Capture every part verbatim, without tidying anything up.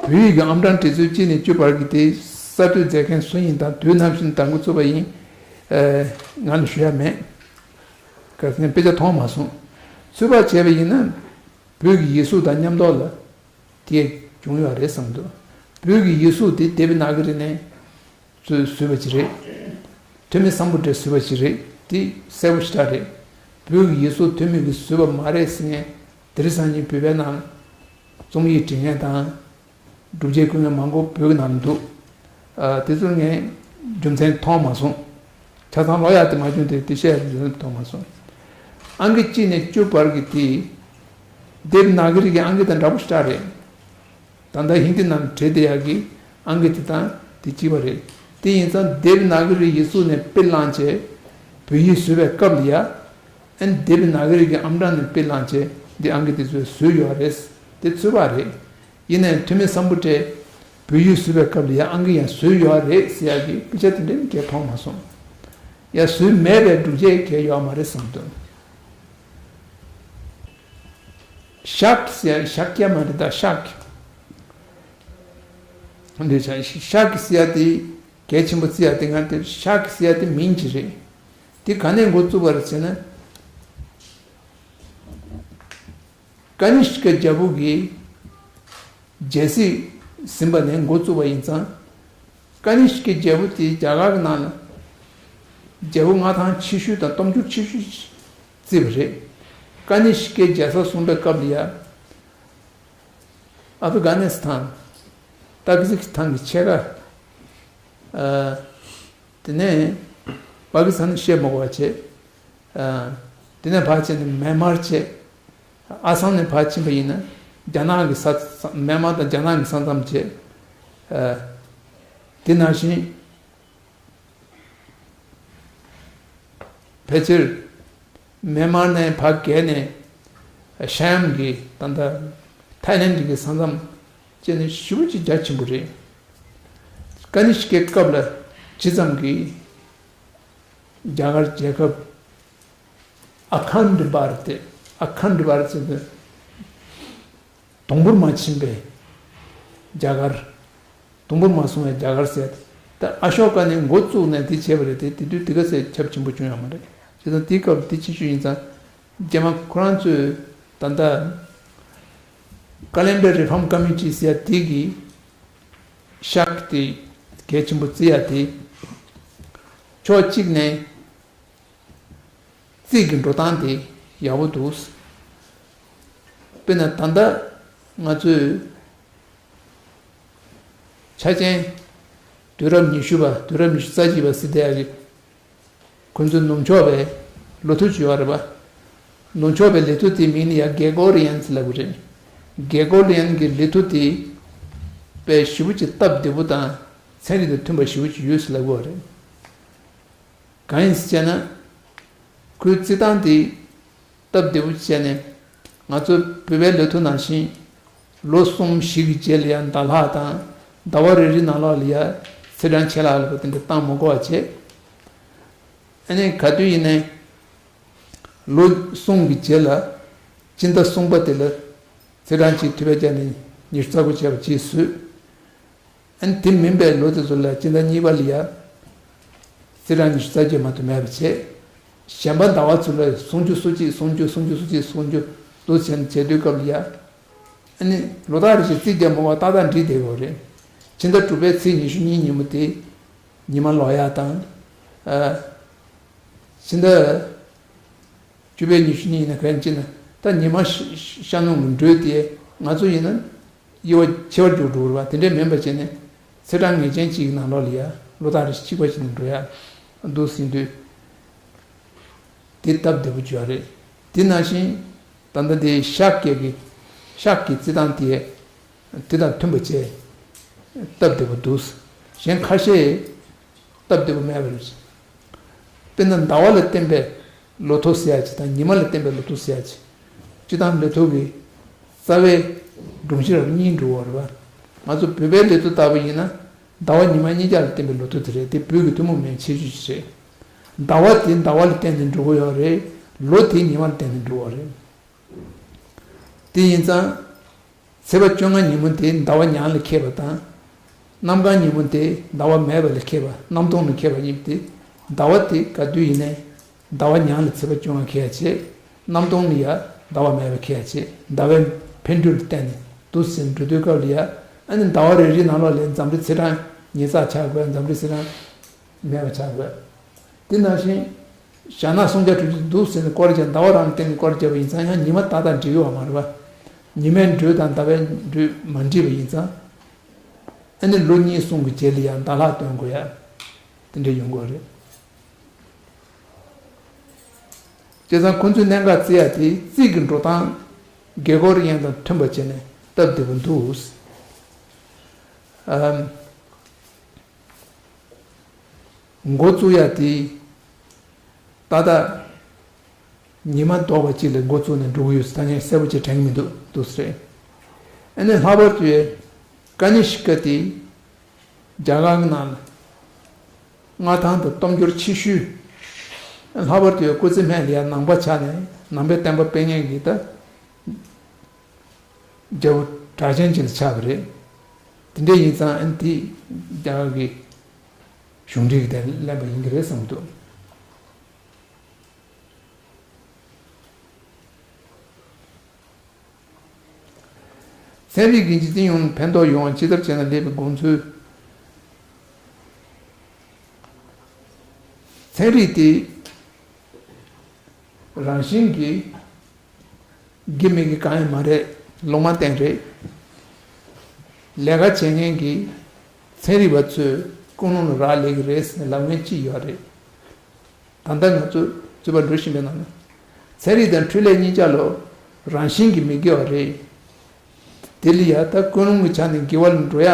བོད་ཡིག་གི་ཨམ་ཊང་བྲིས་ཚུལ་གཅིག་ནས་བཅུ་བར་གྱི་དེ་གསར་གཏོད་མཛད་མཁན་སུ་ཡིན་དང་དུས་ནམ་ཞིག་ནས་དང་འགོ་བཙུགས་པ་ཡིན། ཨ། ང་ལ་ཞུ་ཡ་མེད། ག་ཚོད་དཔེ་ཆ་མཐོང་མ་སོང་། ཚོད་དཔག་བྱས་པ་ཡིན་ན། བོད་ཀྱི་ཡིག་གཟུགས་དང་མཉམ་དུ་ལ་དེ་བྱུང་ཡོད་རེད་བསམ་འདུག་བོད་ཀྱི་ཡིག་གཟུགས་དེ་དེ་བི་ན་ག་རི་ནས་བཟོས་བཟོས་པ་ཅིག་རེད། ཐོན་མི་སམ་བྷོ་ཊས་བཟོས་པ་ཅིག་རེད། དེ་གསལ་པོ་ཞེ་དྲག་རེད། བོད་ཀྱི་ཡིག་གཟུགས་ཐོན་མི་གིས་བཟོས་པ་མ་རེད་ཟེར་མཁན། དེ་རིང་སང་ཉིན་བོད་པའི་ནང་རྩོམ་ཡིག་འབྲི་མཁན་དང་། སྒྲུབ་བྱེད་བཀོད་མཁན་མང་པོ་བོད་ཀྱི་ནང་འདུག་ཨ། དེ་ཚོ་ངས་རྒྱུ་མཚན་མཐོང་མ་སོང་། ཆ་ཚང་ཀློག་ཡག་དེ་མ་བྱུང་སྟེ་དེ་བཤད་ཡག་རྒྱུ་མཚན་མཐོང་མ་སོང་། ཨང་ཀི་གཅིག་ནས་བཅུ་བར་གྱི་དེ། དེབ་ན་གི་རིགས་ཀྱི་ཨང་ཀི་དང་འདྲ་པོ་ཞེ་དྲག་རེད། ད་ལྟ་ཧིན་དི་ནང་བྲིས་བསྡད་ཡག་གི་ཨང་ཀི་དེ་དང་དེ་གཅིག་པ་རེད། དེ་ཡིན་ཙང་དེབ་ན་གི་རིགས་ཡིག་གཟུགས་ནས་དཔེ་བླངས་བྱས། བོད་ཡིག་བཟོས་པའི་སྐབས་ལ་ཡ། ཨན་དེབ་ན་གི་རིགས་ཀྱི་ཨམ་ཊང་ནས་དཔེ་བླངས་བྱས་འདི་ཨང་ཀི་དེ་ཚོས་བཟོས་ཡོད་རེད། དེ་ཚོད་དཔག་རེད། ཡིན་ནའི་ཐོན་མི་སམ་བྷོ་ཊས་བོད་ཡིག་བཟོས་པའི་སྐབས་ལ་ཡ་ཨང་ཀི་ཡང་བཟོས་ཡོད་རེད་ཟེར་ཡག་གི་དཔེ་ཆ་དེ་འདྲ་གས་མཐོང་མ་སོང་། ཡ་བཟོས་མེད་པའི་སྒྲུབ་བྱེད་གས་ཡོད་མ་རེད་བསམ་འདུག་ཤཱཀ་ཟེར་ཡ་ཤཱཀྱ་མ་རེད་ད་ཤཱཀ་འདི་ཆ་ཤཱཀ་ཟེར་ཡ་དེ་གལ་ཆེན་པོ་བརྩི་ཡ་དེ་ང་དེ་ཤཱཀ་ཟེར་ཡ་དེ་མིང་ཅིག་རེད། དེ་ག་ནས་འགོ་བཙུགས་པ་རེད་ཟེར་ན། ཀ་ནི་ཤ་ཀའི་རྒྱལ་པོ་གི་རྒྱལ་སྲིད་ཟིན་པ་ནས་འགོ་བཙུགས་པ་ཡིན་ཙང་། ཀ་ནི་ཤ་ཀའི་རྒྱལ་པོ་དེ་རྒྱ་གར་གྱི་ནང་ལ་རྒྱལ་པོ་མངའ་ཐང་ཆེ་ཤོས་དང་སྟོབས་འབྱོར་ཆེ་ཤོས་བརྩིས་པ་རེད། ཀ་ནི་ཤ་ཀའི་རྒྱལ་ས་བཟུང་པའི་སྐབས་ལ་ཡ། ཨ་ཕི་གྷ་ནི་སི་ཐན། ཏཱ་ཀི་སི་ཐན་གྱི་ཕྱེད་ཀ་ཨ། དེ་ནས་པ་ཀི་སི་ཐན་བཤད་མ་དགོས་པ་བྱས། ཨ། དེ་ནས་ཕར་ཕྱིན་ནས་མེན་མར་བྱས། ཨ་སམ་ནས་ཕར་ཕྱིན་པ་ཡིན་ན་རྒྱ་ནག་གི་ས་ས་མེན་མར་དང་རྒྱ་ནག་གི་ས་མཚམས་བྱས། ཨ། དེ་ནང་བཞིན་ཕལ་ཆེར་མེན་མར་ནས་ཕར་བརྒལ་ནས་ཤམ་གྱི་ད་ལྟ་ཐའི་ལེན་གྱི་ས་མཚམས་བཅད་ནས་ཞེ་པོ་ཅིག་རྒྱ་ཆེན་པོ་རེད། ཀ་ནི་ཤ་ཀའི་སྐབས་ལ་ཇི་ཙམ་གྱི་རྒྱ་གར་རྒྱལ་ཁབ་ཨ་ཁན་ཌ་བྷ་ར་ཏི། ཨ་ཁན་ཌ་བྷ་ར་ཏི་ཟེར་དུས་དུམ་བུར་མ་ཕྱིན་པའི་རྒྱ་གར། དུམ་བུར་མ་སོང་བའི་རྒྱ་གར་ཟེར་ཏེ། ད་ཨ་ཤོ་ཀ་ནས་འགོ་བཙུགས་ནས་དེ་བྱས་པ་རེད་དེ། དེ་དུས་དེ་ག་ཚད་ཁྱབ་ཆེན་པོ་བྱུང་ཡོད་མ་རེད། བྱས་ཙང་དེའི་སྐབས་དེ་ཕྱི་ཤུལ་ཡིན་ཙང་། རྗེས་མ་ཁོ་རང་ཚོས་ད་ལྟ་ཀ་ལན་ཌར་རི་ཕོམ་ཀོ་མི་ཊི་ཟེར་ཡ་དེ་གི་ཤཱཀ་དེ་གལ་ཆེན་པོ་བརྩི་ཡ་དེ། ཕྱོགས་གཅིག་ནས་རྩིས་ཀྱི་འགྲོ་སྟངས་དེ་ཡག་པོ་འདུག་དཔེར་ན་ད་ལྟ་ང་ཚོས་ཆ་ཅན་དུས་རབས་ཉི་ཤུ་པ། དུས་རབས་ཉི་ཤུ་རྩ་གཅིག་པ་ཟེར་བསྡད་ཡ་གི་ཁོ་ཚོའི་ནུབ་ཕྱོགས་པའི་ལོ་ཐོ་ཅིག་ཡོད་རེད་པ། ནུབ་ཕྱོགས་པའི་ལི་ཐོ་དེའི་མིང་ནི་ཡ་གེ་གོ་རི་ཡན་ཟེར་ལབ་ཀྱི་རེད། གེ་གོ་རི་ཡན་གྱི་ལི་ཐོ་དེ་དཔེ་ཞེ་པོ་ཅིག་སྟབས་བདེ་པོ་དང་ཚན་རིག་དང་མཐུན་པ་ཞེ་པོ་ཅིག་ཡོད་ཟེར་ལབ་ཀྱི་ཡོད་རེད། གང་ཡིན་ཟེར་བྱས་ན། ཁོའི་རྩི་སྟངས་དེ་སྟབས་བདེ་པོ་བྱས་ནས། ང་ཚོ་བོད་པའི་ལོ་ཐོ་ནང་བཞིན་ལོ་གསུམ་བཞི་གི་རྗེས་ལ་ཡང་ཟླ་ལྷག་དང་ཟླ་བ་རེ་རེའི་ནང་ལོགས་ལ་ཡང་ཚེས་གྲངས་ཆད་ལྷག་ལ་དེ་འདྲ་བཏང་མ་དགོས་པ་བྱས། ཨ་ནི་ག་དུས་ཡིན་ནའི་ལོ་གསུམ་གྱི་རྗེས་ལ་སྤྱི་ཟླ་གསུམ་པ་དེ་ལ་ཚེས་གྲངས་གཅིག་ཐུབ་པའི་རྒྱ་ནི་ཉི་ཤུ་རྩ་དགུ་བྱས་པ་གཅིག་བཟོས། ཨ་ནི་དེ་མིན་པའི་ལོ་དེ་ཚོ་ལ་སྤྱི་ཟླ་གཉིས་པ་ལ་ཡ། ཚེས་གྲངས་ཉི་ཤུ་རྩ་བརྒྱད་མ་གཏོགས་མེད་པ་བྱས། གཞན་པ་ཟླ་བ་ཚོ་ལ་སུམ་ཅུ་སོ་གཅིག་སུམ་ཅུ་སུམ་ཅུ་སོ་གཅིག་སུམ་ཅུ་ལོ་བྱས་ནས་བྱེད་དུས་སྐབས་ལ་ཡ། ཨ་ནི་ལོ་ལྟར་རེ་བཞིན་རྩིས་རྒྱག་མ་དགོས་པ་ཏག་ཏག་འགྲིག་བསྡད་ཡོད་རེད། ཕྱི་ཟླ་དྲུག་པའི་ཚེས་ཉི་ཤུ་གཉིས་ཉིན་མོ་དེ་ཉི་མ་ལོག་ཡག་དང་། ཨ། ཕྱི་ཟླ་བཅུ་པའི་ཉི་ཤུ་གཉིས་ཡིན་ན་ག་རེ་ཡིན་ན། ད་ཉི་མ་ཤ་ཤ་ཤར་ནུབ་འགྲོས་དེ་ང་ཚོ་ཡིན་ན་དབྱེ་བ་ཕྱེ་བར་འཇུག་འགྲོ་རེད་པ། དེ་འདྲས་མིན་པ་བྱས་ནས་ཚེས་གྲངས་ངེས་ཅན་གཅིག་གི་ནང་ལོགས་ལ་ཡ་ལོ་ལྟར་རེ་བཞིན་གཅིག་པ་བྱས་ནས་འགྲོ་ཡག་འདུག་ཟེར་དུས། དེ་སྟབས་བདེ་པོ་བྱུང་བ་རེད། དེ་ནང་བཞིན་ད་ལྟ་དེ་ཤཱཀྱ་གི་ཤཱཀྱ་གི་རྩི་སྟངས་དེ་དེ་དང་མཐུན་པ་བྱས། སྟབས་བདེ་པོ་འདུག་གཞན་ཁ་ཤས་སྟབས་བདེ་པོ་མེད་པ་རེད། དཔེར་ན་ཟླ་བ་ལ་བརྟེན་པའི་ལོ་ཐོ་ཟེར་ཡ་ཅིག་དང་ཉི་མ་ལ་བརྟེན་པའི་ལོ་ཐོ་ཟེར་ཡ་ཅིག་སྤྱིར་བཏང་ལོ་ཐོ་གི་རྩ་བའི་སྒྲོམ་གཞི་རབ་གཉིས་འགྲོ་བ་རེད་པ། ང་ཚོ་བོད་པའི་ལོ་ཐོ་ལྟ་བུ་ཡིན་ན། ཟླ་བ་ཉི་མ་གཉིས་ཀ་ལ་བརྟེན་པའི་ལོ་ཐོ་དེ་རེད། དེ་བོད་ཀྱི་ཐུན་མོང་མའི་ཁྱད་ཆོས་ཤིག་རེད། ཟླ་བ་དེ་ཟླ་བ་ལ་བརྟེན་ནས་འགྲོ་གི་ཡོད་རེད། ལོ་དེ་ཉི་མ་ལ་བརྟེན་ནས་འགྲོ་བ་རེད། དེ་ཡིན་ཙང་ ཚེས་པ་བཅོ་ལྔ་ཉིན་མོ་དེ་ཟླ་བ་ཉག་ལ་འཁེལ་བ་དང་། གནམ་གང་ཉིན་མོ་དེ་ཟླ་བ་མེད་པ་ལ་འཁེལ་བ། གནམ་སྟོང་ལ་འཁེལ་བ་ཡིན་ཏེ། ཟླ་བ་དེ་ག་དུས་ཡིན་ནའི་ཟླ་བ་ཉག་ལ་ཚེས་པ་བཅོ་ལྔ་འཁེལ་ཡ་བྱེད། གནམ་སྟོང་ལ་ཡ་ཟླ་བ་མེད་པ་འཁེལ་ཡ་བྱེད། ཟླ་བའི་འཕེལ་འགྲོས་ལ་བརྟེན་ནས་འདུག་ཟེར་འགྲོ་དུས་སྐབས་ལ་ཡ། ཨ་ནི་ཟླ་བ་རེ་རེའི་ནང་ལོགས་ལ་འཛམ་གླིང་ཚེས་གྲངས་ཉིས་བརྩེགས་ཆགས་དགོས། འཛམ་གླིང་ཚེས་གྲངས་མེད་པ་ཆགས་དགོས། དེ་ནང་བཞིན། བྱ་ནག་སུམ་བརྒྱ་དྲུག་ཅུ་འདུག་ཟེར་ནས་སྐོར་ར་བྱས། ཟླ་བ་རང་ལ་བརྟེན་ནས་སྐོར་ར་བྱས་པ་ཡིན་ཙང་ཡང་ཉི་མ་ཏག་ཏག་འགྲིག་གི་ཡོད་མ་རེད་པ། ཉི་མའི་འགྲོས་དང་ཟླ་བའི་འགྲོས་མ་འགྲིག་པ་ཡིན་ཙང་། ཨ་ནི་ལོ་གཉིས་གསུམ་གྱི་རྗེས་ལ་ཡང་ཟླ་ལྷག་སྟོན་དགོས་ཡ། དེ་འདྲ་ཡོང་གི་རེད། བྱས་ཙང་ཁོ་ཚོའི་གནད་འགག་བརྩི་ཡ་དེ་རྩིས་ཀྱི་འགྲོ་སྟངས་དགེ་སྐོར་དབྱངས་དང་མཐུན་པ་བྱས་ནས་སྟབས་བདེ་པོ་འདུག་ཨམ། འགོ་བཙུགས་ཡ་དེ། ཏག་ཏག་ཉི་མ་ལྡོག་པ་གཅིག་ལ་འགོ་བཙུགས་ནས་འགྲོ་གི་ཡོད་ཟེར་ད་ངས་གསལ་པོ་ཅིག་དྲན་གྱི་མི་འདུག་འདུག་ཟེར། ཨ་ནི་ལྷག་པར་དུ་ཀ་ནི་ཤི་ཀ་དེ་རྒྱ་གར་གྱི་ནང་ལ་མངའ་ཐང་དང་སྟོབས་འབྱོར་ཆེ་ཤོས། ལྷག་པར་དུ་སྐུ་ཚེ་སྨད་ལ་ཡ་ནང་པ་ཆགས་ནས་ནང་པའི་བསྟན་པ་སྤེལ་མཁན་གྱི་ད། རྒྱལ་པོ་གྲགས་ཅན་ཅིག་ལ་ཆགས་པ་རེད། དེ་འདྲ་ཡིན་ཙང་ཨ་ནི་དེ་རྒྱ་གར་གྱི་གཞུང་འབྲེལ་གྱི་དེ་ལེན་པ་ཡིན་གྱི་རེད་བསམ་གྱི་འདུག་ཚན་རིག་གི་འཇིག་རྟེན་ཡོངས་ལ་ཕན་ཐོགས་ཡོང་བ་ཅི་ལྟར་བྱས་ན་ལེགས་པའི་དགོངས་ཚུལ། ཚན་རིག་དེ་རང་བཞིན་གྱིས། དགེ་མི་དགེ་གང་ཡང་མ་རེད། ལུང་མ་བསྟན་རེད། ལས་ཀ་བྱེད་མཁན་གྱི་ཚན་རིག་པ་ཚོས་ཀུན་སློང་ལ་རག་ལས་ཀྱི་རེད་ཟེར་ནས་ལབ་མཁན་གཅིག་ཡོད་རེད། ད་ལྟ་ང་ཚོ་རྩོད་པ་འགྲོ་བཞིན་པའི་ནང་ན། ཚན་རིག་དང་འཕྲུལ་ལས་གཉིས་ཆ་ལོ་རང་བཞིན་གྱིས་མི་དགེ་བ་རེད། དེ་ལ་ཡ་ད་ཀུན་སློང་གི་ཆ་ནས་དགེ་བ་ལ་འགྲོ་ཡ་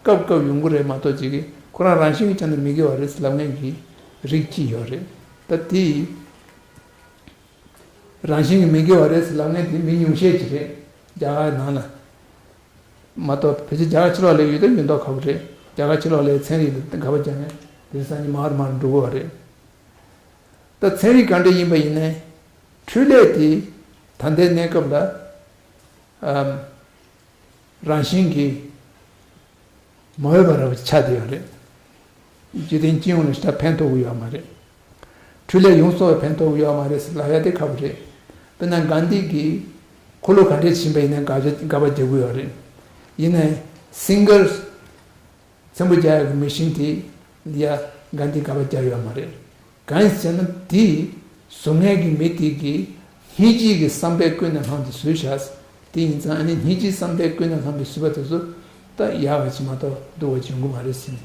སྐབས་སྐབས་ཡོང་གི་རེད་མ་གཏོགས་ཅིག་གིས་ཁོ་རང་རང་བཞིན་གྱི་ཆ་ནས་མི་དགེ་བ་རེད་ཟེར་ལབ་མཁན་གྱི་རིགས་གཅིག་ཡོད་རེད། ད་དེ། རང་བཞིན་གྱིས་མི་དགེ་བ་རེད་ཟེར་ལབ་མཁན་དེ་མི་ཉུང་ཤས་ཅིག་རེད། རྒྱ་གར་ནང་ལ། མ་གཏོགས་ཕལ་ཆེར་རྒྱ་གར་ཕྱི་ལོགས་ལ་ཡོད་དོ་ཡོད་མདོག་ཁ་པོ་རེད། རྒྱ་གར་ཕྱི་ལོགས་ལ་ཚན་རིག་ལ་དགག་པ་རྒྱག་མཁན་དེ་སང་ཉིན་མར་མར་འགྲོ་གི་ཡོད་རེད། ད་ཚན་རིག་ག་འདྲ་ཡིན་པ་ཡིན་ནའི། འཕྲུལ་ལས་དེ་ད་ལྟའི་གནས་སྐབས་ལ། ཨམ། རང་བཞིན་གྱིས་མ་འོས་པ་ར་བ་ཆགས་བསྡད་ཡོད་རེད། འཇིག་རྟེན་སྤྱི་ཡོངས་ལ་ཞེ་དྲག་ཕན་ཐོགས་ཀྱི་ཡོད་མ་རེད། འཕྲུལ་ལས་ཡོངས་རྫོགས་ལ་ཕན་ཐོགས་ཀྱི་ཡོད་མ་རེད་ཟེར་ལབ་ཡ་དེ་ཁག་པོ་རེད། དཔེར་ན་གྷན་དྷི་གིས་འཁོར་ལོ་ག་འདྲས་ཕྱིན་པ་ཡིན་ན་དགག་བྱ་དགག་པ་རྒྱག་གི་ཡོད་རེད། ཡིན་ནའི་སིང་གར་ཚེམ་བུ་རྒྱག་ཡག་གི་མི་ཤིན་དེ་ལ་ཡ་གྷན་དྷི་དགག་པ་རྒྱག་ཡོད་མ་རེད། གང་ཡིན་ཟེར་ན་དེ་བཟོ་མཁན་གྱི་མི་དེ་གིས་སྙིང་རྗེ་གི་བསམ་པས་ཀུན་ནས་བསླངས་ཏེ་བཟོས་བཞག་དེ་ཡིན་ཙང་ཨ་ནི་སྙིང་རྗེའི་བསམ་པས་ཀུན་ནས་བསླངས་པའི་བཟོས་པ་དེ་ཚོ་ད་ཡག་པ་ཅིག་མ་གཏོགས་སྡུག་པ་ཅིག་ཡོང་གི་མ་རེད་ཟེར་ནས་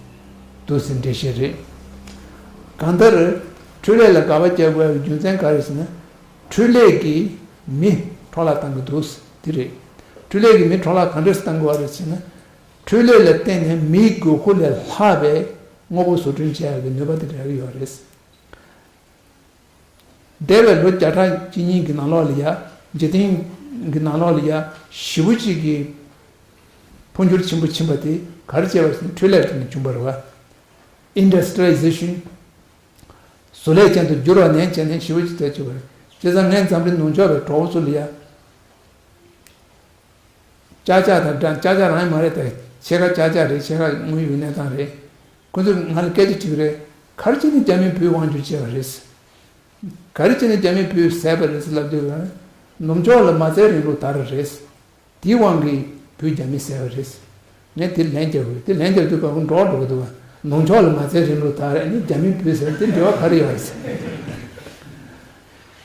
འདུག་ཟེར་འགྲེལ་བཤད་རེད། གང་ལྟར་འཕྲུལ་ལས་ལ་དགག་པ་རྒྱག་དགོས་པའི་རྒྱུ་མཚན་ག་རེ་ཟེར་ན། འཕྲུལ་ལས་ཀྱིས་མི་འཕྲོ་བརླག་བཏང་གི་འདུག་དེ་རེད། འཕྲུལ་ལས་ཀྱིས་མི་འཕྲོ་བརླག་གང་འདྲ་སེ་བཏང་དགོས་པ་རེད་ཟེར་ན། འཕྲུལ་ལས་ལ་བརྟེན་ནས་མིའི་དགོས་མཁོ་ལས་ལྷག་པའི་དངོས་པོ་བཟོ་སྐྲུན་བྱེད་ཡག་གི་ནུས་པ་དེ་རག་གི་ཡོད་རེད། འདས་པའི་ལོ་བརྒྱ་ཕྲག་གཅིག་གཉིས་ཀྱི་ནང་ལོགས་ལ་ཡ། འཇིག་རྟེན་གྱི་ནང་ལོགས་ལ་ཡ་ཞེ་པོ་ཅིག་གི་འཕོ་འགྱུར་ཆེན་པོ་ཕྱིན་པ་དེ་ག་རེ་བྱས་པ་ཟེར་ན་འཕྲུལ་ལས་ཐོག་ནས་བྱུང་བ་རེད་བ། Industrialization། བཟོ་ལས་ཅན་དུ་འགྱུར་བ་ནས་བྱས་ནས་ཞེ་པོ་ཅིག་དེ་བྱུང་བ་རེད། བྱས་ཙང་ངས་འཛམ་གླིང་ནུབ་ཕྱོགས་པའི་གྲོགས་པོ་ཚོ་ལ་ཡ། ཅ་ཅ་དང་འདྲ། ཅ་ཅ་རང་མ་རེད་དེ། ཕྱེད་ཀ་ཅ་ཅ་རེད། ཕྱེད་ཀ་དངོས་ཡོད་གནས་སྟངས་རེད། ཁོ་ཚོས་ང་ལ་སྐད་ཆ་དྲིས་པ་རེད། ག་རེ་བྱས་ནས་རྒྱ་མིས་བོད་དབང་སྒྱུར་བྱས་པ་རེད། ག་རེ་བྱས་ནས་རྒྱ་མིས་བོད་བཟས་པ་རེད་ཟེར་ལབ་དུས། ནུབ་ཕྱོགས་ལ་མ་རྩའི་རིང་ལུགས་དར་རེད། དེའི་དབང་གིས་བོད་རྒྱ་མིས་བཟས་པ་རེད། ངས་དེ་ལན་རྒྱབ་དགོས། དེ་ལན་རྒྱབ་དུས་ཁོ་འདྲོགས་འགྲོ་གི་འདུག་ནུབ་ཕྱོགས་ལ་མ་རྩའི་རིང་ལུགས་དར་རེད། ཨ་ནི་རྒྱ་མིས་བོད་བཟས་པ་དེ་འབྲེལ་བ་ག་རེ་ཡོད་རེད།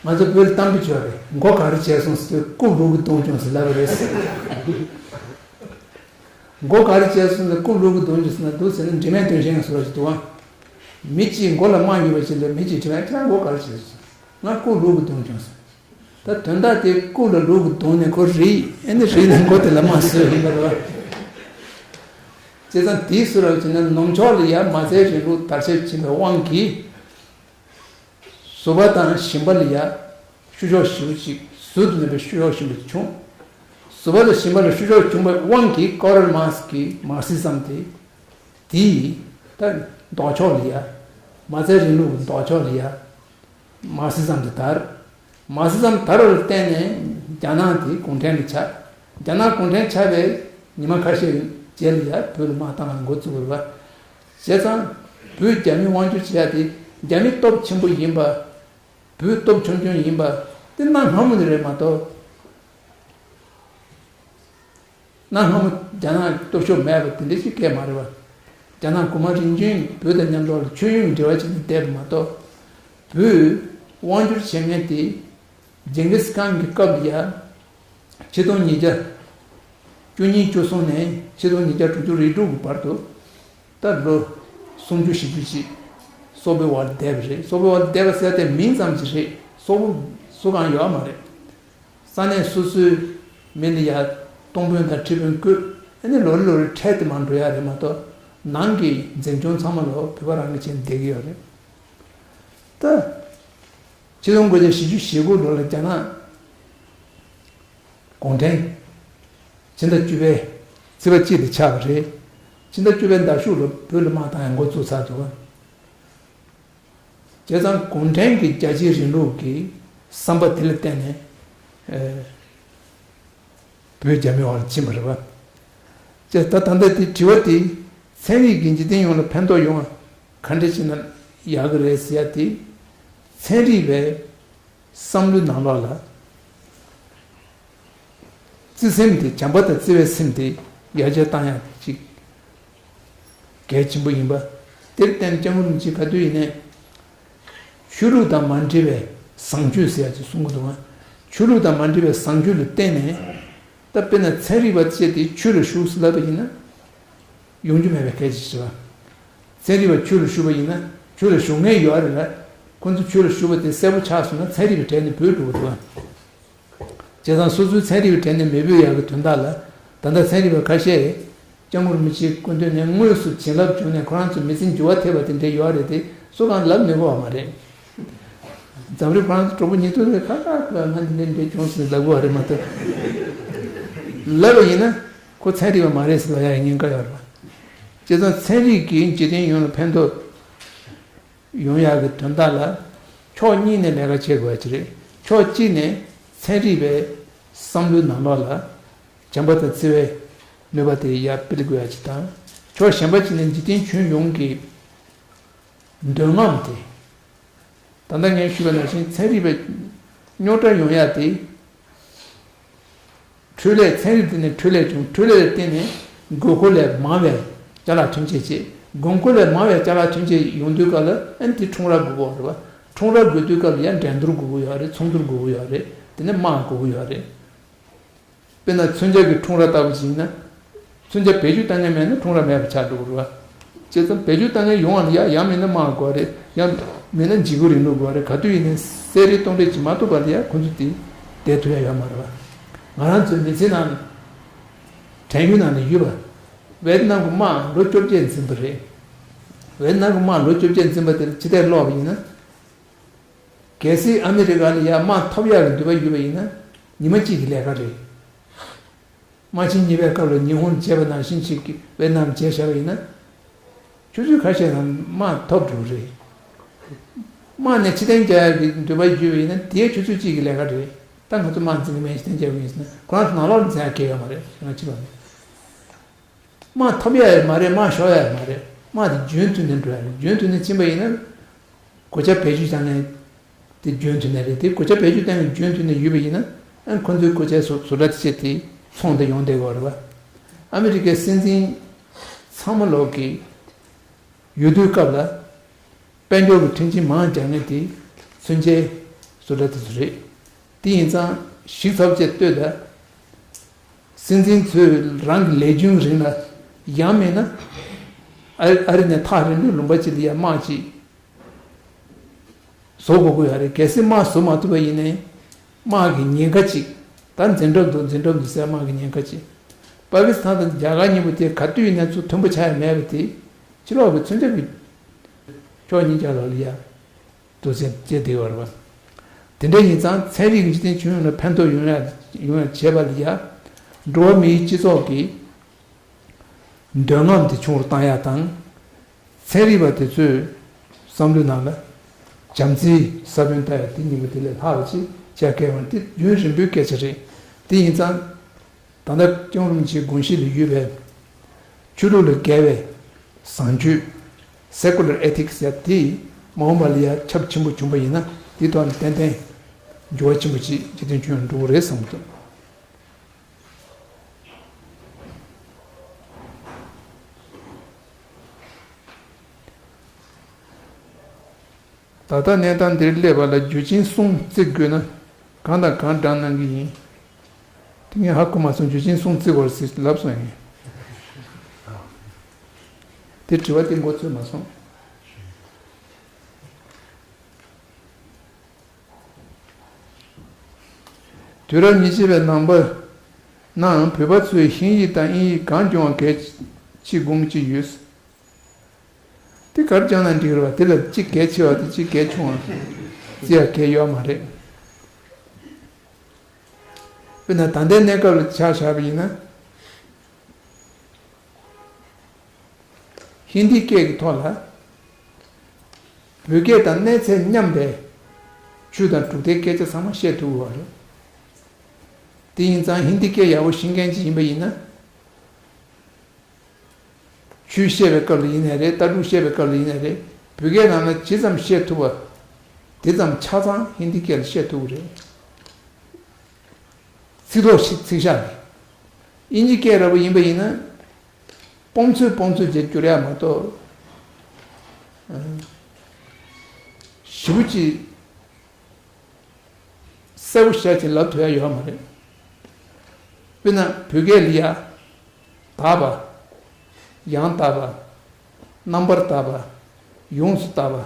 ང་ཚོ་བོད་ལ་གཏམ་དཔེ་ཅིག་ཡོད་རེད། མགོ་ག་རེ་བྱས་སོང་ཟེར་དུས་རྐུབ་རུལ་གྱིས་བརྡུངས་བྱུང་ཟེར་ལབ་པ་རེད། མགོ་ག་རེ་བྱས་སོང་ཟེར་རྐུབ་རུལ་གྱིས་བརྡུངས་བྱུང་ཟེར་ན་འདུག་ཟེར་ན་དྲི་མེད་དོན་གཞན་ཟེར་བ་ཞིག་འདུག་ཨ། མི་གཅིག་མགོ་ལ་རྨ་ཡོད་པ་ཞིག་ལ་མི་གཅིག་དྲི་བ། ཁྱེད་རང་མགོ་ག་རེ་བྱས་སོང་། ང་རྐུབ་རུལ་གྱིས་བརྡུངས་བྱུང་ཟེར། ད་དོན་དག་དེ་རྐུབ་ལ་རུལ་གྱིས་བརྡུངས་ནས་ཁོ་རིལ། ཨེ་ནི་རིལ་ནས་མགོ་དེ་ལ་རྨ་བཟོས་ཡིན་པ་རེད་བ། བྱས་ཙང་དེའི་ཟུར་ལ་བྱས་ན་ནུབ་ཕྱོགས་ལ་ཡ་མ་རྩའི་རིང་ལུགས་དར་ཁྱབ་ཕྱིན་པའི་དབང་གིས། གཟུ་བ་དང་ཞིང་པ་ལ་ཡ་བཤུ་གཞོག་ཞེ་པོ་ཅིག་ཟུར་དུ་གནས་པའི་བཤུ་གཞོག་ཞེ་པོ་ཅིག་བྱུང་། གཟུ་བ་དང་ཞིང་པ་ལ་བཤུ་གཞོག་བྱུང་བའི་དབང་གིས་ཀརལ་མཱར་ཀསི་གི་མར་སི་ཛམ་དེ། དེས་ད་ལྡོག་ཕྱོགས་ལ་ཡ། མ་རྩའི་རིང་ལུགས་ཀྱི་ལྡོག་ཕྱོགས་ལ་ཡ། མར་སི་ཛམ་དེ་དར། མར་སི་ཛམ་དར་བར་བརྟེན་ནས་རྒྱ་ནག་དེ་གུང་ཁྲན་ལ་ཆགས། རྒྱ་ནག་གུང་ཁྲན་ཆགས་པའི་ཉི་མ་ཁ་ཤས་རྗེས་ལ་ཡ་བོད་ལ་དམག་བཏང་བ་འགོ་བཙུགས་པ་རེད་བ། བྱས་ཙང་བོད་རྒྱ་མི་དབང་བསྒྱུར་བྱེད་ཡ་དེ་རྒྱ་མི་སྟོབས་ཆེན་པོ་ཡིན་པ། བོད་སྟོབས་ཆུང་ཆུང་ཡིན་པ་དེ་གནའ་སྔ་མོ་ནས་རེད་མ་གཏོགས། གནའ་སྔ་མོ་རྒྱ་ནག་སྟོབས་ཤུགས་མེད་པ་དེ་འདྲ་ཞིག་སྐད་མ་རེད་བ། རྒྱ་ནག་གོང་མ་རིམ་བྱོན་བོད་དང་མཉམ་འགྲོགས་ལ་ཆོས་ཡོན་གྱི་འབྲེལ་བ་བྱས་ནས་བསྡད་པ་མ་གཏོགས། བོད་དབང་བསྒྱུར་བྱེད་མཁན་དེ་ཇིང་གིས་ཁཱན་གྱི་སྐབས་ལ་ཡ་ཆིག་སྟོང་ཉིས་བརྒྱ་བཅུ་གཉིས་བཅུ་གསུམ་ནས་ཆིག་སྟོང་ཉིས་བརྒྱ་དྲུག་ཅུ་རེ་དྲུག་གི་བར་དུ། ད་ལོ་སུམ་ཅུ་བཞི་བཅུ་ཅིག་སོག་པོའི་འོག་ལ་བསྡད་པ་རེད། སོག་པོའི་འོག་ལ་བསྡད་པ་ཟེར་དེ་མིང་ཙམ་ཅིག་རེད། སོག་པོ་སུ་གང་ཡོད་མ་རེད། ས་གནས་སོ་སོའི་མི་ལ་ཡ་སྟོང་དཔོན་དང་ཁྲི་དཔོན་བསྐོས། ཨ་ནི་ལོ་རེ་ལོ་རེ་ཁྲལ་དེ་མར་འགྲོ་ཡ་རེད་མ་གཏོགས། ནང་གི་འཛིན་སྐྱོང་ཚང་མ་ལོ་བོད་པ་རང་གིས་བྱས་ནས་བསྡད་ཀྱི་ཡོད་རེད། ད་ཕྱི་ལོ་དགུ་བརྒྱ་བཞི་བཅུ་ཞེ་དགུ་ལོ་ལ་རྒྱ་ནག་གུང་ཁྲན་ཕྱི་ཟླ་བཅུ་པའི་ཚེས་པ་གཅིག་ལ་ཆགས་པ་རེད། ཕྱི་ཟླ་བཅུ་པའི་ཟླ་གཞུག་ལ་བོད་ལ་དམག་བཏང་ཡ་འགོ་བཙུགས་ཚར་འདུག། བྱས་ཙང་གུང་ཁྲན་གྱི་རྒྱལ་གཅེས་རིང་ལུགས་ཀྱི་བསམ་པ་དེ་ལ་བརྟེན་ནས། ཨེ། བོད་རྒྱ་མིའི་འོག་ལ་ཕྱིན་པ་རེད་བ། བྱས་ད་ད་ལྟ་དེ་དྲི་བ་དེ། ཚན་རིག་གིས་འཇིག་རྟེན་ཡོངས་ལ་ཕན་ཐོགས་ཡོང་བ་ག་འདྲ་བྱས་ན་ཡག་གི་རེད་ཟེར་ཡ་དེ། ཚན་རིག་པའི་བསམ་བློའི་ནང་ལོགས་ལ། བརྩེ་སེམས་དེ། བྱམས་པ་དང་བརྩེ་བའི་སེམས་དེ་ཡར་རྒྱས་བཏང་ཡག་ཅིག་གལ་ཆེན་པོ་ཡིན་པ། དེར་བརྟེན་སྐྱབས་མགོན་རིན་པོ་ཆེས་ག་དུས་ཡིན་ནའི་ཆོས་ལུགས་དང་མ་འབྲེལ་བའི་བཟང་སྤྱོད་ཟེར་ཡག་ཅིག་གསུང་གི་འདུག་ག། ཆོས་ལུགས་དང་མ་འབྲེལ་བའི་བཟང་སྤྱོད་ལ་བརྟེན་ནས། ད་དཔེར་ན་ཚན་རིག་པ་བཅས་དེ་ཆོས་ལ་ཞུགས་ཟེར་ལབ་པ་ཡིན་ན། ཡོང་རྒྱུ་མེད་པའི་སྐད་ཆ་ཞིག་རེད་བ། ཚན་རིག་པ་ཆོས་ལ་ཞུགས་པ་ཡིན་ན་ཆོས་ལ་ཞུགས་མཁན་ཡོད་རེད་ལ། ཁོ་ཚོ་ཆོས་ལ་ཞུགས་པ་དེ་གསལ་པོ་ཆགས་སོང་ན་ཚན་རིག་པའི་གྲས་ནས་བུད་འགྲོ་གི་འདུག་བ། བྱས་ཙང་སོ་སོའི་ཚན་རིག་པའི་གྲས་ནས་མི་བུད་ཡག་གི་དོན་དག་ལ། ད་ལྟ་ཚན་རིག་པ་ཁ་ཤས་སྐྱབས་མགོན་རིན་པོ་ཆེའི་སྐུ་མདུན་ནས་དངོས་སུ་བྱིན་རླབས་བྱུང་ནས་ཁོ་རང་ཚོ་མི་ཚེ་འགྱུར་བ་ཐེབས་པ་དེ་འདྲ་ཡོད་རེད་དེ་སུ་གང་ལབ་མི་དགོས་པ་མ་རེད། འཛམ་གླིང་ཁོ་རང་ཚོ་གྲོགས་པོ་ཉིས་སྟོང་རེ་ཁ་ཁ་ཁ་ང་འདི་འདྲ་འདྲ་བྱུང་ཟེར་ལབ་དགོས་པ་རེད་མ་གཏོགས། ལབ་པ་ཡིན་ན་ཁོ་ཚན་རིག་པ་མ་རེད་ཟེར་ལབ་ཡག་ཉེན་ཁ་ཡོད་རེད་པ། བྱས་ཙང་ཚན་རིག་གིས་འཇིག་རྟེན་ཡོངས་ལ་ཕན་ཐོགས་ཡོང་ཡག་གི་དོན་དག་ལ་ཕྱོགས་གཉིས་ནས་ལས་ཀ་བྱེད་དགོས་པ་ཅིག་རེད། ཕྱོགས་གཅིག་ནས་ཚན་རིག་པའི་བསམ་བློའི་ནང་ལོགས་ལ་བྱམས་པ་དང་བརྩེ་བའི་ནུས་པ་དེ་ཡར་སྤེལ་དགོས་ཡག་ཅིག་དང་། ཕྱོགས་གཞན་པ་ཅིག་ནས་འཇིག་རྟེན་ཁྱོན་ཡོངས་ཀྱི་འདོད་རྔམ་དེ། ད་ལྟ་ངས་ཞུས་པ་ནང་བཞིན་ཚན་རིག་པའི་རྙོག་དྲ་ཡོང་ཡག་དེ། འཕྲུལ་ལས། ཚན་རིག་དེ་ནས་འཕྲུལ་ལས་བྱུང་། འཕྲུལ་ལས་ལ་བརྟེན་ནས་དགོས་མཁོ་ལས་མང་བའི་ཅ་ལག་ཐོན་སྐྱེད་བྱེད། དགོས་མཁོ་ལས་མང་བའི་ཅ་ལག་ཐོན་སྐྱེད་ཡོང་དུས་སྐབས་ལ་ཨ་ནི་དེ་ཁྲོམ་ར་དགོས་ཀྱི་ཡོད་རེད་བ། ཁྲོམ་ར་དགོས་དུས་སྐབས་ལ་ཡང་འགྲན་བསྡུར་དགོས་ཀྱི་ཡོད་རེད། ཚོང་བསྡུར་དགོས་ཀྱི་ཡོད་རེད། དེ་ནས་དམག་དགོས་ཀྱི་ཡོད་རེད། དཔེར་ན་མཚོན་ཆ་གི་ཁྲོམ་ར་ལྟ་བུ་ཞིག་ཡིན་ན། མཚོན་ཆ་བེད་སྤྱོད་བཏང་མཁན་མེད་ན་ཁྲོམ་ར་མེད་པ་ཆགས་འགྲོ་གི་རེད་བ། བྱས་ཙང་བེད་སྤྱོད་བཏང་མཁན་ཡོང་བ་ལ་ཡ་ཡང་མིན་ན་དམག་དགོས་རེད། ཡང་མིན་ན་འཇིགས་སྐུལ་རིང་ལུགས་དགོས་རེད། ག་དུས་ཡིན་ནའི་གསེར་རེ་སྟོང་རེ་བྱེད་མ་ཐུབ་པ་ལ་ཡ་ཁོ་ཚོ་དེ་བསྡད་ཐུབ་ཡ་ཡོད་མ་རེད་བ། ང་རང་ཚོའི་མི་ཚེ་ནང་ནས་དྲན་ཡུལ་ནང་ནས་ཡོད་པ། ཝེ་ཏི་ནམ་གྱི་དམག་ལོ་བཅོ་བརྒྱད་འཛིན་པ་རེད། ཝེ་ཏི་ནམ་གྱི་དམག་ལོ་བཅོ་བརྒྱད་འཛིན་པ་དེ་ལ་ཕྱི་བལྟས་ཀློག་པ་ཡིན་ན། གལ་སྲིད་ཨ་མི་རི་ཀ་ལ་ཡ་དམག་ཐོབ་ཡག་གི་འདོད་པ་ཡོད་པ་ཡིན་ན་ཉི་མ་གཅིག་གི་ལས་ཀ་རེད། དམག་ཆེན་གཉིས་པའི་སྐབས་ལ་ཉི་ཧོང་བྱས་པ་ནང་བཞིན་ཞིག་གི་ཝེ་ཏི་ནམ་བྱས་བཞག་པ་ཡིན་ན། ཆུ་ཚོད་ཁ་ཤས་ནང་དམག་ཐོབ་འགྲོ་གི་རེད། དམག་ནས་ཕྱིར་འཐེན་རྒྱག་ཡག་གི་འདོད་པ་ཡོད་པ་ཡིན་ན་དེའི་ཆུ་ཚོད་གཅིག་གི་ལས་ཀ་རེད། ད་ང་ཚོ་དམག་འཛིང་གི་མེད་ཕྱིར་འཐེན་རྒྱག་གི་ཡིན་ཟེར་ན་ཁོ་རང་ཚོ་ནང་ལོགས་ལ་འཛིང་ཡག་གལ་ཡོད་མ་རེད། ང་ཕྱི་ལོགས་ནས། དམག་ཐོབ་ཡ་ཡང་མ་རེད། དམག་ཤོར་ཡ་ཡང་མ་རེད། དམག་དེ་འཇོན་ཐུབ་ནས་འགྲོ་ཡ་རེད། འཇོན་ཐུབ་ནས་ཕྱིན་པ་ཡིན་ན། གོད་ཆག་བེད་སྤྱོད་བཏང་ནས་དེ་འཇོན་ཐུབ་ནས་རེད། དེ་གོད་ཆག་བེད་སྤྱོད་བཏང་ནས་འཇོན་ཐུབ་ནས་ཡོད་པ་ཡིན་ན། ཨ་ཁོ་ཚོའི་གོད་ཆག་བཟོ་བཟོ་གྲྭ་དེ་བྱས་དེ་ཚོང་དེ་ཡོང་བསྡད་ཡོད་རེད་བ། ཨ་མི་རི་ཀའི་སྲིད་འཛིན་ཚང་མ་ལོག་གི་ཡོད་དུས་སྐབས་ལ། དཔལ་འབྱོར་གྱི་ཁྲིམས་ཆད་མང་རྒྱག་མཁན་དེ་མཚོན་ཆའི་བཟོ་གྲྭ་དེ་ཚོ་རེད། དེ་ཡིན་ཙང་གཞི་ཚབ་བྱས་ལྟོས་དང་། སྲིད་འཛིན་ཚོས་རང་གི་ལས་རྒྱུན་རིང་ལ་ཡང་མིན་ན་ཨ་ཨ་རི་ནས་ཐག་རིང་པོའི་ལུང་པ་ཅིག་ལ་ཡང་དམག་ཅིག་བཟོ་དགོས་ཀྱི་ཡོད་རེད། གལ་སྲིད་དམག་བཟོ་མ་ཐུབ་པ་ཡིན་ནའི་དམག་གི་ཉེན་ཁ་ཅིག་ད་འཛིན་གྲབས་འདུག་འཛིན་གྲབས་འདུག་ཟེར་དམག་གི་ཉེན་ཁ་ཅིག་པ་ཀི་སི་ཐན་དང་རྒྱ་གར་གཉིས་པོ་དེ་ག་དུས་ཡིན་ན་ཚུར་མཐུན་པོ་ཆགས་ཡ་མེད་པ་དེ་ཕྱི་ལོགས་ཀྱི་མཚོན་ཆ་གི་ཕྱོགས་གཉིས་ཀ་ལོགས་ལ་ཡ། དུ་ཟེར་བྱས་བསྡད་ཡོད་རེད་བ། དེ་འདྲ་ཡིན་ཙང་ཚན་རིག་འཇིག་རྟེན་ཁྱོན་ཡོངས་ལ་ཕན་ཐོགས་ཡོང་ཡ་ཡོང་ཡ་བྱེད་པ་ལ་ཡ། འགྲོ་བ་མིའི་སྤྱི་ཚོགས་ཀྱི་འདོད་རྔམ་དེ་ཆུང་རུ་བཏང་ཡ་དང་། ཚན་རིག་པ་དེ་ཚོས་བསམ་བློའི་ནང་ལ་བྱམས་བརྩེའི་ས་བོན་བཏབ་ཡ་དེ་གཉིས་པོ་དེ་ལས་ལྷག་པ་ཅིག་བྱ་དགོས་པ་དེ་རྒྱུན་རིང་པོའི་སྐད་ཆ་རེད། དེ་ཡིན་ཙང་། ད་ལྟ་སྐྱབས་མགོན་རིན་པོ་ཆེའི་དགོངས་གཞི་ལ་ཡོད་པའི་ཆོས་ལུགས་ལས་བརྒལ་བའི་བཟང་སྤྱོད། Secular Ethics ཟེར་དེ་མ་འོངས་པ་ལ་ཡང་ཁྱབ་ཆེན་པོ་བྱུང་བ་ཡིན་ན། དེའི་ཐོག་ནས་ཏན་ཏན་འགྱུར་བ་ཆེན་པོ་ཅིག་འཇིག་རྟེན་ཁྱོན་ཡོངས་འགྲོ་གི་རེད་བསམ་གྱི་འདུག་ད་ལྟ་གནས་སྟངས་འདིར་སླེབས་པ་ལ་རྒྱུ་རྐྱེན་གསུམ་བརྩི་དགོས་ན། གང་དང་གང་འདྲ་གནང་གི་ཡིན། དེ་ངས་ཧ་གོ་མ་སོང་། རྒྱུ་རྐྱེན་གསུམ་བརྩི་དགོས་ཟེར་ལབ་སོང་ཡིན། དེ་དྲི་བ་དེ་མགོ་ཚོས་མ་སོང་། དུས་རབས་ཉེར་གཅིག་པའི་ནང་པ་ནང་བོད་པ་ཚོས་ཧིན་ཡིག་དང་དབྱིན་ཡིག་གང་སྦྱོང་བ་གལ་ཆེ་དགོངས་ཀྱི་ཡོད། དེ་གར་སྦྱངས་ན་འགྲིག་རེད་བ། དེ་ལ་གཅིག་གལ་ཆེ་བ་དང་གཅིག་གལ་ཆུང་བ་བརྩི་ཡ་གལ་ཡོད་མ་རེད། དཔེར་ན་ད་ལྟའི་གནས་སྐབས་ལ་ཆ་བཞག་པ་ཡིན་ན། ཧིན་དི་སྐད་ཀྱི་ཐོག་ལ་བོད་སྐད་དང་གནས་ཚད་མཉམ་པའི་ཆོས་དང་གྲུབ་མཐའི་སྐད་ཆ་ཚང་མ་བཤད་ཐུབ་ཀྱི་ཡོད་རེད། དེ་ཡིན་ཙང་ཧིན་དི་སྐད་ཡག་པོ་ཤེས་མཁན་ཅིག་ཡིན་པ་ཡིན་ན། ཆོས་བཤད་པའི་སྐབས་ལ་ཡིན་ནའི་རེད། ལྟ་གྲུབ་བཤད་པའི་སྐབས་ལ་ཡིན་ནའི་རེད། བོད་སྐད་ནང་ན་ཇི་ཙམ་བཤད་ཐུབ་པ་དེ་ཙམ་ཆ་ཚང་ཧིན་དི་སྐད་ལ་བཤད་ཐུབ་ཀྱི་རེད། ཚིག་ཐོག་ཞིག་ཚིག་ཤག་རེད། དབྱིན་ཇི་སྐད་ར་བ་ཡིན་པ་ཡིན་ན་སྤོམ་ཚོད་སྤོམ་ཚོད་ཅིག་བསྒྱུར་ཡ་མ་གཏོགས། ཞེ་པོ་ཅིག་གསལ་པོ་བཤད་ཅིང་ལབ་ཐུབ་ཡ་ཡོད་མ་རེད། དཔེར་ན་བོད་སྐད་ལ་ཡ། དག་པ། ཡང་དག་པ། རྣམ་པར་དག་པ། ཡོངས་སུ་དག་པ།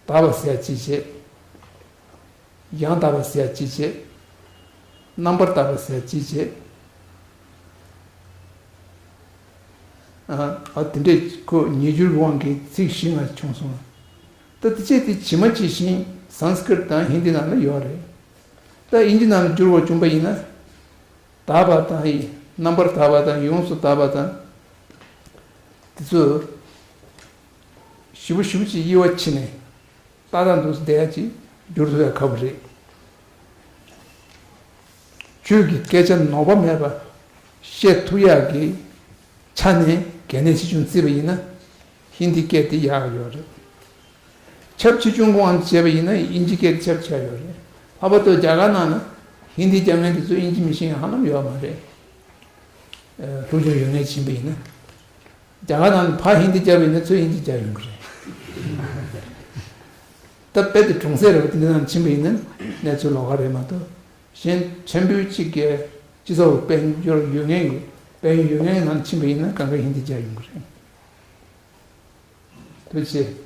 དག་པ་ཟེར་ཡ་གཅིག་བྱས། ཡང་དག་པ་ཟེར་ཡ་གཅིག་བྱས། རྣམ་པར་དག་པ་ཟེར་ཡ་གཅིག་བྱས། ཨ། ཨ། དེ་འདྲས་ཁོ་ཉེ་སྦྱོར་གྱི་དབང་གིས་ཚིག་བཞི་ལྔ་བྱུང་སོང་། ད་དེ་བྱས་དེ་ཇི་མ་ཇི་བཞིན་སཾ་སྐྲྀཏ་དང་ཧིན་དི་ནང་ལ་ཡོད་རེད། ད་དབྱིན་ཇི་ནང་ལ་བསྒྱུར་བ་བྱུང་པ་ཡིན་ན། དག་པ་དང་ཡི། རྣམ་པར་དག་པ་དང་ཡོངས་སུ་དག་པ་དང་། དེ་ཚོ་ཞེ་པོ་ཞེ་པོ་ཅིག་དབྱེ་བ་ཕྱེ་ནས་ཏག་ཏག་འདུག་སེ་བསྡད་ཡ་ཅིག་བསྒྱུར་ཐུབ་ཡ་ཁག་པོ་རེད། ཆོས་ཀྱི་སྐད་ཆ་ནོར་བ་མེད་པ་བཤད་ཐུབ་ཡག་གི་ཆ་ནས་གལ་གནད་ཆེ་ཆུང་བརྩིས་པ་ཡིན་ན། ཧིན་དི་སྐད་དེ་ཡག་ཡོད་རེད། ཁྱབ་ཆེ་ཆུང་གི་དབང་དུ་བྱས་པ་ཡིན་ན་དབྱིན་ཇི་སྐད་དེ་ཁྱབ་ཆེ་ཡོད་རེད། ལྷག་པར་དུ་རྒྱ་གར་ནང་ན་ཧིན་དི་རྒྱབ་མཁན་དེ་ཚོ་དབྱིན་ཇི་མི་ཤེས་མཁན་ཧ་ལམ་ཡོད་མ་རེད། ཨ། སློབ་སྦྱོང་ཡོད་མཁན་ཕྱིན་པ་ཡིན་ན། རྒྱ་གར་ནང་ལ་ཕར་ཧིན་དི་རྒྱབ་པ་ཡིན་ན་ཚུར་དབྱིན་ཇི་རྒྱག་ཡོང་གི་རེད། ད་དཔེ་དེ་གྲོང་གསེབ་རེད་པ། དེ་འདྲ་ནང་ཕྱིན་པ་ཡིན་ན་གནས་ཚུལ་ལོགས་ཀ་རེད་མ་གཏོགས། གཞན་ཆེན་པོའི་གཅིག་གི་སྤྱི་ཚོགས་དཔལ་འབྱོར་ཡོད་མཁན་གྱི་དཔལ་ཡོན་ཡོད་མཁན་ནང་ཕྱིན་པ་ཡིན་ན་གང་ག་ཧིན་དི་རྒྱག་ཡོང་གི་རེད། ཐུགས་རྗེ་ཆེ།